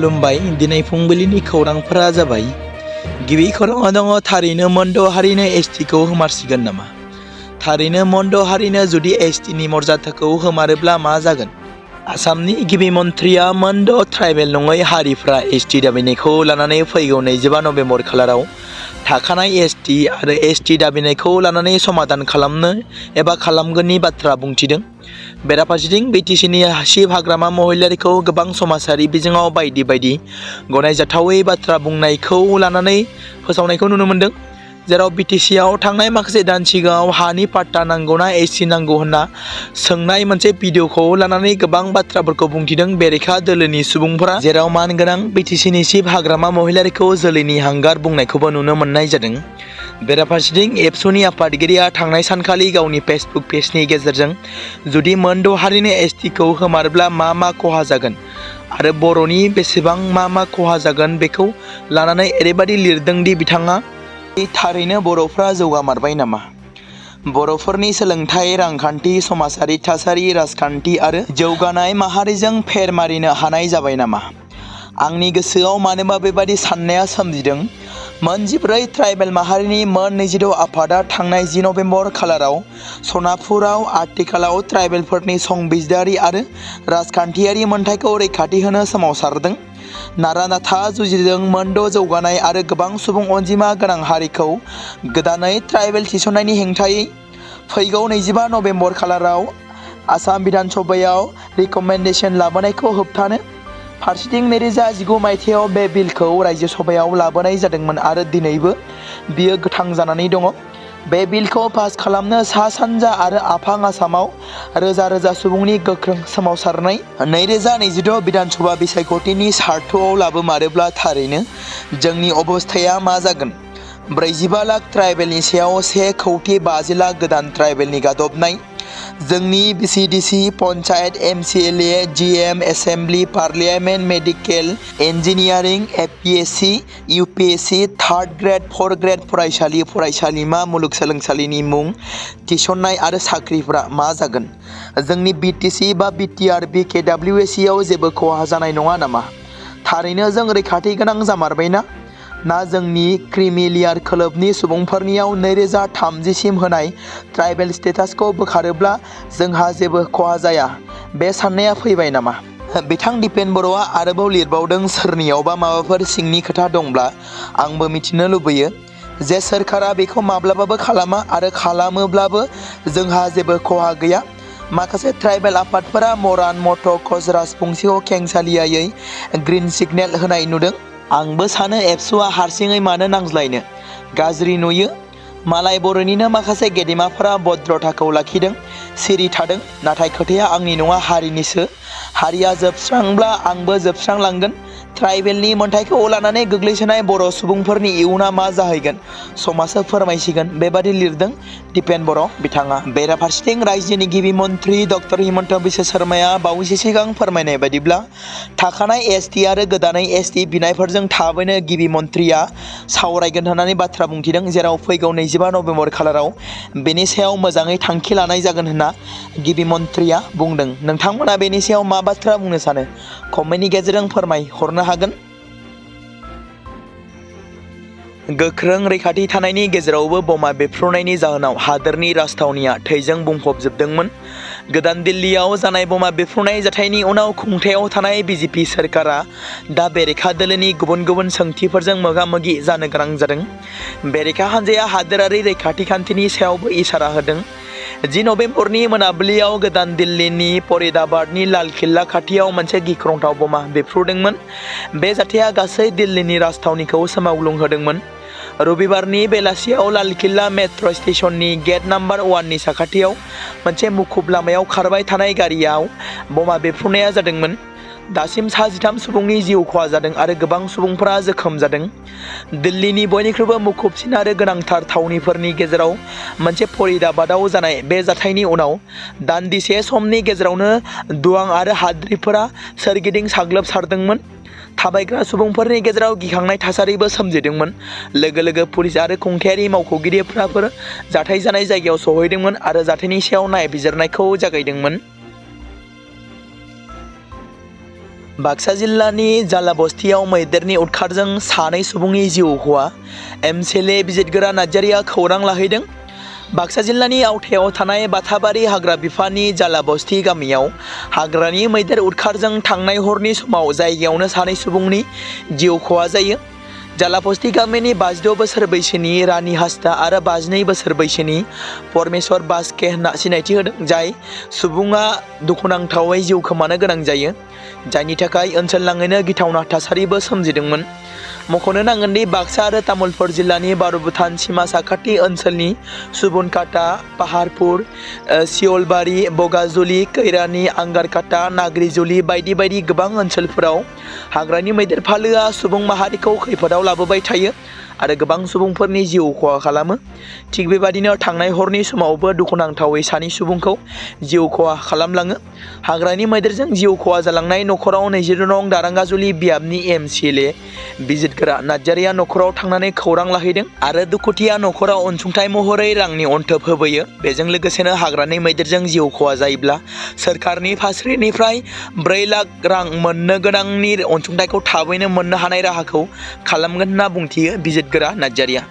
खुलुमबाय दिनै फुंबिलिनि खौरांफोरा जाबाय गिबि खौराङाव दङ थारैनो मोनद' हारिनो एसटिखौ होमारसिगोन नामा थारैनो मोनद' हारिनो जुदि एसटिनि मर्यादाखौ होमारोब्ला मा जागोन आसामनि गिबि मन्थ्रिया मोनद' ट्राइबेल नङै हारिफ्रा एसटि दाबिनायखौ लानानै फैगौ 25 नभेम्बर खालाराव थाखानाय एसटि आरो एसटि दाबिनायखौ लानानै समाधान खालामनो एबा खालामगोननि बाथ्रा बुंथिदों। बेराफारसेथिं बिटिसिनि हासिब हाग्रामा महिलारिखौ गोबां समाजारि बिजोङाव बायदि बायदि गनायजाथावै बाथ्रा बुंनायखौ लानानै फोसावनायखौ नुनो मोन्दों। जेराव बिटिसिआव थांनाय माखासे दान सिगाङाव हानि पाट्टा नांगौना एसि नांगौ होनना सोंनाय मोनसे भिडिअखौ लानानै गोबां बाथ्राफोरखौ बुंथिदों बेरेखा दोलोनि सुबुंफोरा। जेराव मानगोनां बिटिसिनि सिब हाग्रामा महिलारिखौ जोलैनि हांगार बुंनायखौबो नुनो मोननाय जादों। बेराफारसेथिं एबसुनि आफादगिरिया थांनाय सानखालि गावनि फेसबुक पेजनि गेजेरजों जुदि मोनद' हारिनो एसटिखौ होमारोब्ला मा खहा जागोन आरो बर'नि बेसेबां मा खहा जागोन बेखौ लानानै ओरैबायदि लिरदों दि बिथाङा थारैनो बर'फ्रा जौगामारबाय नामा बर'फोरनि सोलोंथाइ रांखान्थि समाजारि थासारि राजखान्थि आरो जौगानाय माहारिजों फेर मारिनो हानाय जाबाय नामा आंनि गोसोआव मानोबा बेबादि साननाया सोमजिदों। मोन 14 ट्राइबेल माहारिनि मोन 22 आफादा थांनाय 10 नभेम्बर खालाराव सनापुराव आथिखालाव ट्राइबेलफोरनि संबिजिदारि आरो राजखान्थियारि मोनथायखौ रैखाथि होनो सोमावसारदों। नारा नाथा जुजिदों मोनद' जौगानाय आरो गोबां सुबुं अनजिमा गोनां हारिखौ गोदानै ट्राइबेल थिसननायनि हेंथायै फैगौ 25 नभेम्बर खालाराव आसाम बिधान सभायाव रिकमेन्डेशन लाबोनायखौ होबथानो फारसेथिं 2019 मायथाइयाव बे बिलखौ रायजो सभायाव लाबोनाय जादोंमोन आरो दिनैबो बियो गोथां जानानै दङ। बे बिलखौ पास खालामनो सा सानजा आरो आफां आसामाव रोजा रोजा सुबुंनि गोख्रों सोमावसारनाय 2026 बिधान सभा बिसायख'थिनि सार्थआव लाबोमारोब्ला थारैनो जोंनि अबस्थाया मा जागोन 45 लाख ट्राइबेलनि सायाव 1,50,50,000 लाख गोदान ट्राइबेलनि गादबनाय जोंनि BCDC panchayat MCLA GM assembly parliament medical engineering APSC UPSC 3rd grade 4th grade फरायसालि फरायसालिमा मुलुगसोलोंसालिनि मुं थिसननाय आरो साख्रिफोरा मा जागोन जोंनि बिटिसि बा बिटिआर बिकेडब्लिउएसि आव जेबो खहा जानाय नङा नामा थारैनो जों रैखाथि गोनां जामारबायना ना जोंनि क्रिमिलियार खोलोबनि सुबुंफोरनियाव 2030 सिम होनाय ट्राइबेल स्टेटासखौ बोखारोब्ला जोंहा जेबो खहा जाया बे साननाया फैबाय नामा बिथां दिपेन बर'आ आरोबाव लिरबावदों सोरनियावबा माबाफोर सिंनि खोथा दंब्ला आंबो मिथिनो लुबैयो जे सोरखारा बेखौ माब्लाबाबो खालामा आरो खालामोब्लाबो जोंहा जेबो खहा गैया। माखासे ट्राइबेल आफादफोरा मरान मट'कच राजबंशीखौ खेंसालियायै ग्रीन सिगनेल होनाय नुदों। आंबो सानो एबसुआ हारसिङै मानो नांज्लायनो गाज्रि नुयो मालाय बर'निनो माखासे गेदेमाफोरा भद्रताखौ लाखिदों सिरि थादों नाथाय खोथाया आंनि नङा हारिनिसो हारिया जोबस्रांब्ला आंबो जोबस्रांलांगोन ट्राइबेलनि मोनथायखौ लानानै गोग्लैसोनाय बर' सुबुंफोरनि इयुना मा जाहैगोन समाजो फोरमायसिगोन बेबादि लिरदों दिपेन बर' बिथाङा। बेराफारसेथिं रायजोनि गिबि मन्थ्रि डक्टर हिमन्त बिश्व शर्माया बावैसो सिगां फोरमायनाय बायदिब्ला थाखानाय एसटि आरो गोदानै एसटि बिनायफोरजों थाबैनो गिबि मन्थ्रिया सावरायगोन होननानै बाथ्रा बुंथिदों। जेराव फैगौ 25 नभेम्बर खालाराव बेनि सायाव मोजाङै थांखि लानाय जागोन होनना गिबि मन्थ्रिया बुंदों। नोंथांमोना बेनि सायाव मा बाथ्रा बुंनो सानो कमेन्टनि गेजेरजों फोरमायहरनो हागोन। गोख्रों रैखाथि थानायनि गेजेरावबो बमा बेफ्रुनायनि जाहोनाव हादोरनि राजथावनिया थैजों बुंफबजोबदोंमोन। गोदान दिल्लीयाव जानाय बमा बेफ्रुनाय जाथायनि उनाव खुंथायाव थानाय बिजेपि सोरखारा दा बेरेखा दोलोनि गुबुन गुबुन सोंथिफोरजों मोगा मोगि जानो गोनां जादों। बेरेखा हान्जाया हादोरारि रैखाथि खान्थिनि सायावबो इसारा होदों। 10 नभेम्बरनि मोनाबिलियाव गोदान दिल्लीनि फरिदाबादनि लाल किल्ला खाथियाव मोनसे गिख्रंथाव बमा बेफ्रुदोंमोन। बे जाथाया गासै दिल्लीनि राजथावनिखौ सोमावग्लुंहोदोंमोन। रबिबारनि बेलासियाव लाल किल्ला मेट्र' स्टेशननि गेट नाम्बार 1 नि साखाथियाव मोनसे मुखुब लामायाव खारबाय थानाय गारियाव बमा बेफ्रुनाया जादोंमोन। दासिम सा 13 सुबुंनि जिउ खहा जादों आरो गोबां सुबुंफोरा जोखोम जादों। दिल्लीनि बयनिख्रुइबो मुखुबसिन आरो गोनांथार थावनिफोरनि गेजेराव मोनसे फरिदाबादाव जानाय बे जाथायनि उनाव दान्दिसे समनि गेजेरावनो दुवां आरो हाद्रिफोरा सोरगिदिं साग्लोबसारदोंमोन। थाबायग्रा सुबुंफोरनि गेजेराव गिखांनाय थासारिबो सोमजिदोंमोन। लोगो लोगो पुलिस आरो खुंथायारि मावख'गिरिफोर जाथाय जानाय जायगायाव सौहैदोंमोन आरो जाथायनि सायाव नायबिजिरनायखौ जागायदोंमोन। बाक्सा जिल्लानि जालाबस्तियाव मैदेरनि उदखारजों सानै सुबुंनि जिउ खहा एमएलए बिजितगोरा नार्जारिया खौरां लाहैदों। बाक्सा जिल्लानि आवथायाव थानाय बाथाबारि हाग्रा बिफाननि जालाबस्ति गामियाव हाग्रानि मैदेर उदखारजों थांनाय हरनि समाव जायगायावनो सानै सुबुंनि जिउ खहा जायो। जालाबस्ति गामिनि 52 बोसोर बैसोनि रानी हास्ता आरो 52 बोसोर बैसोनि परमेश्वर बास्के होनना सिनायथि होदों, जाय सुबुङा दुखुनांथावै जिउ खोमानो गोनां जायो, जायनि थाखाय ओनसोलनाङैनो गिथावना थासारिबो सोमजिदोंमोन। मख'नो नांगोन दि बाक्सा आरो तामुलपुर जिल्लानि भारत भुटान सिमा साखाथि ओनसोलनि सुबनकाटा, पाहारपुर, सियलबारि, बगाजुलि, कैरानि, आंगारकाटा, नाग्रिजुलि बायदि बायदि गोबां ओनसोलफोराव हाग्रानि मैदेर फालोआ सुबुं माहारिखौ खैफोदाव लाबोबाय थायो आरो गोबां सुबुंफोरनि जिउ खहा खालामो। थिग बेबादिनो थांनाय हरनि समावबो दुखुनांथावै सानै सुबुंखौ जिउ खहा खालामलाङो। हाग्रानि मैदेरजों जिउ खहा जालांनाय नखराव 22 नं दारांगाजुलि बियाबनि एमएलए बिजितगोरा नार्जारिया नखराव थांनानै खौरां लाहैदों आरो दुखुथिया नखराव अनसुंथाइ महरै रांनि अनथोब होबोयो। बेजों लोगोसेनो हाग्रानि मैदेरजों जिउ खहा जायोब्ला सोरखारनि फारसेनिफ्राय 4 लाख रां मोननो गोनांनि अनसुंथाइखौ थाबैनो मोननो हानाय राहाखौ खालामगोन होनना बुंथियो बिजितगोरा नार्जारिया।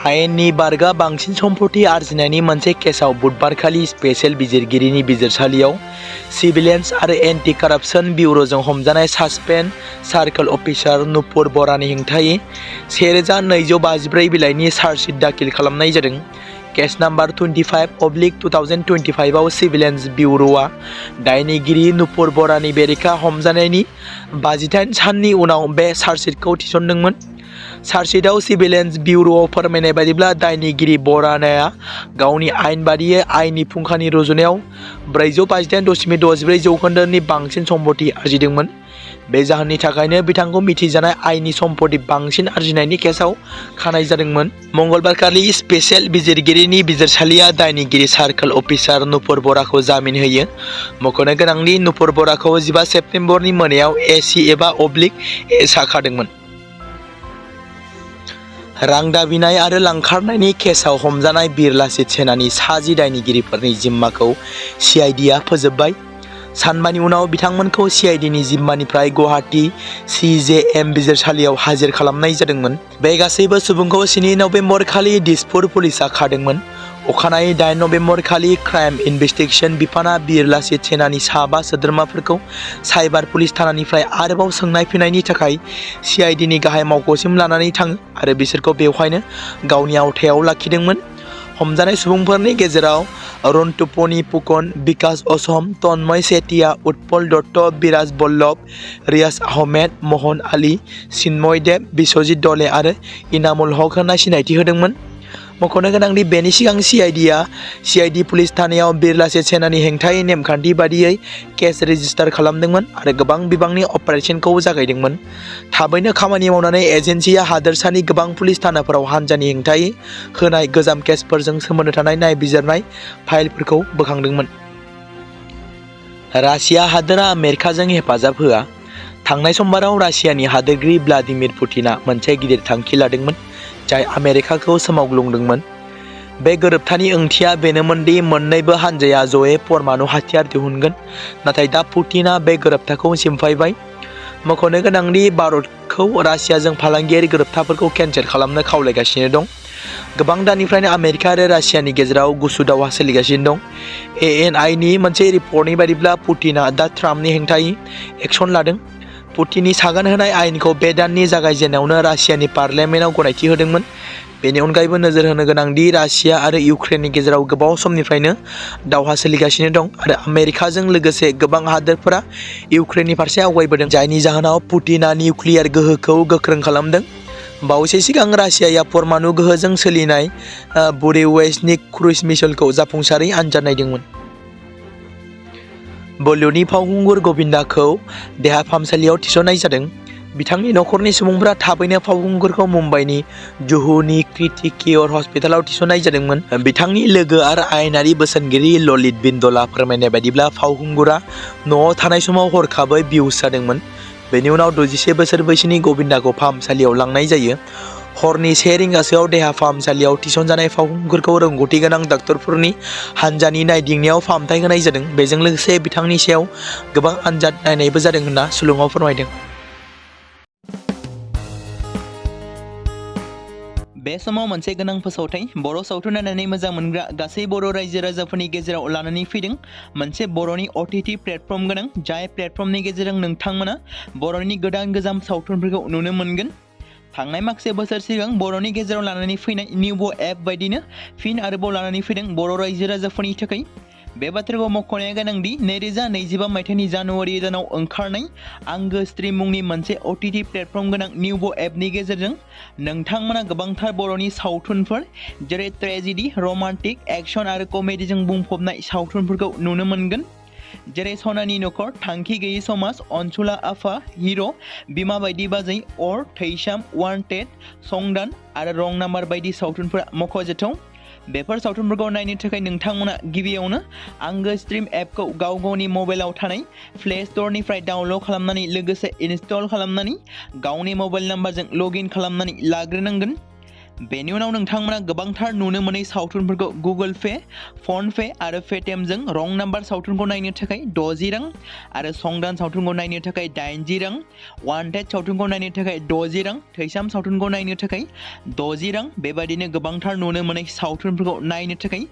आयेननि बारगा बांसिन सम्पति आरजिनायनि मोनसे केसआव बुधबारखालि स्पेशल बिजिरगिरिनि बिजिरसालियाव सिभिलेन्स आरो एन्टि कारापसन बिउर'जों हमजानाय सासपेन्ड सार्कल अफिसार नुपुर बरानि हेंथायै 1254 बिलाइनि चार्जशीट दाखिल खालामनाय जादों। केस नाम्बार 25/2025 आव सिभिलेन्स बिउर'आ दायनिगिरि नुपुर बरानि बेरेखा हमजानायनि 58 साननि उनाव बे चार्जशीटखौ थिसनदोंमोन। चार्जशीटआव सिभिलेन्स बिउर'आव फोरमायनाय बायदिब्ला दायनिगिरि बरानाया गावनि आयेन बादियै आयेननि फुंखानि रुजुनायाव 458.64 जौखोन्दोनि बांसिन सम्पति आरजिदोंमोन। बे जाहोननि थाखायनो बिथांखौ मिथिजानाय आयेननि सम्पति बांसिन आरजिनायनि केसआव खानाय जादोंमोन। मंगलबारखालि स्पेशल बिजिरगिरिनि बिजिरसालिया दायनिगिरि सार्कल अफिसार नुपुर बराखौ जामिन होयो। मख'नो गोनांदि नुपुर बराखौ 15 सेप्तेम्बरनि मोनायाव AC एबा A साखादोंमोन। रां दाबिनाय आरो लांखारनायनि केसआव हमजानाय बिरला सिट सेनानि 10 दायनिगिरिफोरनि जिम्माखौ CIDआ फोजोबबाय। सानबानि उनाव बिथांमोनखौ CIDनि जिम्मानिफ्राय गुवाहाटी CJM बिजिरसालियाव हाजिर खालामनाय जादोंमोन। बे गासैबो सुबुंखौ 7 नबेम्बर खालि दिसपुर पुलिसआ खादोंमोन। अखानायै 8 नबेम्बर खालि क्राइम इनभेस्टिगेशन बिफाना बिरला सिट सेनानि 5 सोद्रोमाफोरखौ साइबार पुलिस थानानिफ्राय आरोबाव सोंनाय फिननायनि थाखाय CIDनि गाहाय मावख'सिम लानानै थाङो आरो बिसोरखौ बेवहायनो गावनि आवथायाव लाखिदोंमोन। हमजानाय सुबुंफोरनि गेजेराव रन्टुपनि पुकन, बिकास असम, तन्मय सेतिया, उत्पल दत्त, बिराज बल्लभ, रियाज आहमेद, महन आली, चिन्मय देब, बिश्वजित दले आरो इनामुल हक होनना सिनायथि होदोंमन। मख'नो गोनांदि बेनि सिगां CIDआ CID पुलिस थानायाव बिरला सिट सेनानि हेंथायै नेमखान्थि बादियै केस रेजिस्टार खालामदोंमोन आरो गोबां बिबांनि अपारेशनखौ जागायदोंमोन। थाबैनो खामानि मावनानै एजेन्सिया हादोरसानि गोबां पुलिस थानाफोराव हान्जानि हेंथायै होनाय गोजाम केसफोरजों सोमोन्दो थानाय नायबिजिरनाय फाइलफोरखौ बोखांदोंमोन। रासिया हादोरा आमेरिकाजों हेफाजाब होआ। थांनाय समबाराव रासियानि हादोरगिरि व्लादिमिर पुतिनआ मोनसे गिदिर थांखि लादोंमोन, जाय आमेरिकाखौ सोमावग्लुंदोंमोन। बे गोरोबथानि ओंथिया बेनोमोन दि मोन्नैबो हानजाया जयै परमाणु हाथियार दिहुनगोन, नाथाय दा पुतिनआ बे गोरोबथाखौ सिफायबाय। मख'नो गोनांदि भारतखौ रासियाजों फालांगियारि गोरोबथाफोरखौ केनसेल खालामनो खावलायगासिनो दं। गोबां दाननिफ्रायनो आमेरिका आरो रासियानि गेजेराव गुसु दावहा सोलिगासिनो दं। ANIनि मोनसे रिपर्टनि बायदिब्ला पुतिनआ दा ट्राम्पनि हेंथायै एक्शन लादों। पुतिननि सागान होनाय आयेनखौ बे दाननि जागायजेननायावनो रासियानि पार्लियामेन्टआव गनायथि होदोंमोन। बेनि अनगायैबो नोजोर होनो गोनां दि रासिया आरो इउक्रेननि गेजेराव गोबाव समनिफ्रायनो दावहा सोलिगासिनो दं आरो आमेरिकाजों लोगोसे गोबां हादोरफोरा इउक्रेननि फारसे आवगायबोदों, जायनि जाहोनाव पुतिनआ निउक्लियार गोहोखौ गोख्रों खालामदों। बावैसो सिगां रासियाया परमाणु गोहोजों सोलिनाय बुरेवेजनिक क्रुइज मिसाइलखौ जाफुंसारै आनजाद नायदोंमोन। बलिउडनि फावखुंगुर गविंदाखौ देहा फाहामसालियाव थिसननाय जादों। बिथांनि नखरनि सुबुंफोरा थाबैनो फावखुंगुरखौ मुम्बाइनि जुहुनि क्रिटिक केयर हस्पिटालाव थिसननाय जादोंमोन। बिथांनि लोगो आरो आयेनारि बोसोनगिरि ललित बिन्दला फोरमायनाय बायदिब्ला फावखुंगुरा न'आव थानाय समाव हरखाबै बिहुस जादोंमोन। बेनि उनाव 61 बोसोर बैसोनि गविंदाखौ फाहामसालियाव लांनाय जायो। हरनि 1 रिंगासोआव देहा फाहामसालियाव थिसनजानाय फावखुंगुरखौ रोंगौथि गोनां डाक्टरफोरनि हानजानि नायदिंनायाव फाहामथाय होनाय जादों। बेजों लोगोसे बिथांनि सायाव गोबां आनजाद नायनायबो जादों होनना सुलुङाव फोरमायदों। बे समाव मोनसे गोनां फोसावथाय बर' सावथुन नायनानै मोजां मोनग्रा गासै बर' रायजो राजाफोरनि गेजेराव लानानै फैदों मोनसे बर'नि OTT प्लेटफर्म गोनां, जाय प्लेटफर्मनि गेजेरजों नोंथांमोना बर'नि गोदान सावथुनफोरखौ नुनो मोनगोन। थांनाय माखासे बोसोर सिगां बर'नि गेजेराव लानानै फैनाय निउबो एप बायदिनो फिन आरोबाव लानानै फैदों बर' रायजो राजाफोरनि थाखाय। बे बाथ्राखौ मख'नाया गोनांदि 2025 मायथाइनि जानुवारि दानाव ओंखारनाय आंगो स्ट्रीम मुंनि मोनसे OTT प्लेटफर्म गोनां निउबो एपनि गेजेरजों नोंथांमोना गोबांथार बर'नि सावथुनफोर जेरै ट्रेजेडी, रमान्टिक, एक्शन आरो कमेडीजों बुंफबनाय सावथुनफोरखौ नुनो मोनगोन। जेरै सनानि नखर, थांखि गैयै समाज, अनसुला आफा, हिर', बिमा बायदि बाजै, अर, थैसाम, वान्टेड, संदान आरो रं नाम्बार बायदि सावथुनफोरा मख'जाथाव। बेफोर सावथुनफोरखौ नायनो थाखाय नोंथांमोना गिबियावनो आंगो स्ट्रीम एपखौ गावनि मबाइलाव थानाय प्ले स्ट'रनिफ्राय डाउनल'ड खालामनानै लोगोसे इनस्टल खालामनानै गावनि मबाइल नाम्बारजों लगइन खालामनानै लाग्रोनांगोन। बेनि उनाव नोंथांमोना गोबांथार नुनो मोनै सावथुनफोरखौ गुगोल पे, फन पे आरो पेटिएमजों रं नाम्बार सावथुनखौ नायनो थाखाय 60 रां आरो संदान सावथुनखौ नायनो थाखाय 80 रां, वान्टेड सावथुनखौ नायनो थाखाय 60 रां, थैसाम सावथुनखौ नायनो थाखाय 60 रां बेबादिनो गोबांथार नुनो मोनै सावथुनफोरखौ नायनो थाखाय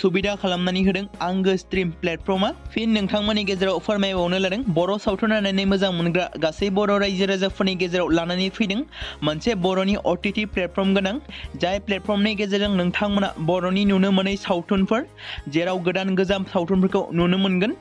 सुबिदा खालामनानै होदों आंगो स्ट्रीम प्लेटफर्मा। फिन नोंथांमोननि गेजेराव फोरमायबावनो लादों बर' सावथुन नायनानै मोजां मोनग्रा गासै बर' रायजो राजाफोरनि गेजेराव लानानै फैदों मोनसे बर'नि OTT प्लेटफर्म गोनां, जाय प्लेटफर्मनि गेजेरजों नोंथांमोना बर'नि नुनो मोनै सावथुनफोर जेराव गोजाम सावथुनफोरखौ नुनो मोनगोन।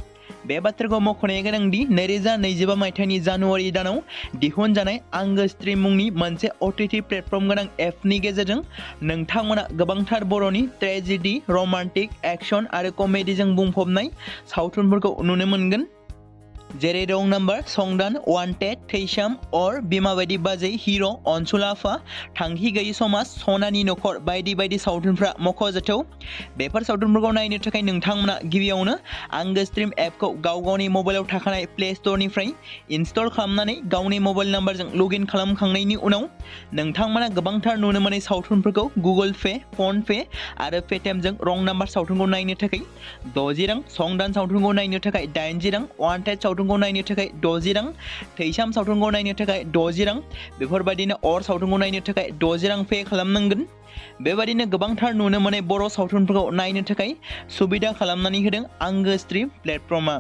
बे बाथ्राखौ मख'नाया गोनांदि 2025 मायथाइनि जानुवारि दानाव दिहुनजानाय आंगो स्ट्रीम मुंनि मोनसे OTT प्लेटफर्म गोनां एपनि गेजेरजों नोंथांमोना गोबांथार बर'नि ट्रेजेडी, रमान्टिक, एक्शन आरो कमेडीजों बुंफबनाय सावथुनफोरखौ नुनो मोनगोन। जेरै रं नाम्बार, संदान, वान्टेड, थैसाम, अर, बिमा बायदि बाजै, हिर', अनसुला आफा, थांखि गैयै समाज, सनानि नखर बायदि बायदि सावथुनफ्रा मख'जाथाव। बेफोर सावथुनफोरखौ नायनो थाखाय नोंथांमोना गिबियावनो आंगो स्ट्रीम एपखौ गावनि मबाइलाव थाखानाय प्ले स्ट'रनिफ्राय इनस्टल खालामनानै गावनि मबाइल नाम्बारजों लगइन खालामखांनायनि उनाव नोंथांमोना गोबांथार नुनो मोनै सावथुनफोरखौ गुगोल पे, फन पे आरो पेटिएमजों रं नाम्बार सावथुनखौ नायनो थाखाय 60 रां, संदान सावथुनखौ नायनो थाखाय 80 रां, वान्टेड सावथुनखौ नायनो थाखाय 60 रां, थैसाम सावथुनखौ नायनो थाखाय 60 रां बेफोरबायदिनो अर सावथुनखौ नायनो थाखाय 60 रां पे खालामनांगोन। बेबायदिनो गोबांथार नुनो मोनै बर' सावथुनफोरखौ नायनो थाखाय सुबिदा खालामनानै होदों आंगो स्ट्रीम प्लेटफर्मा।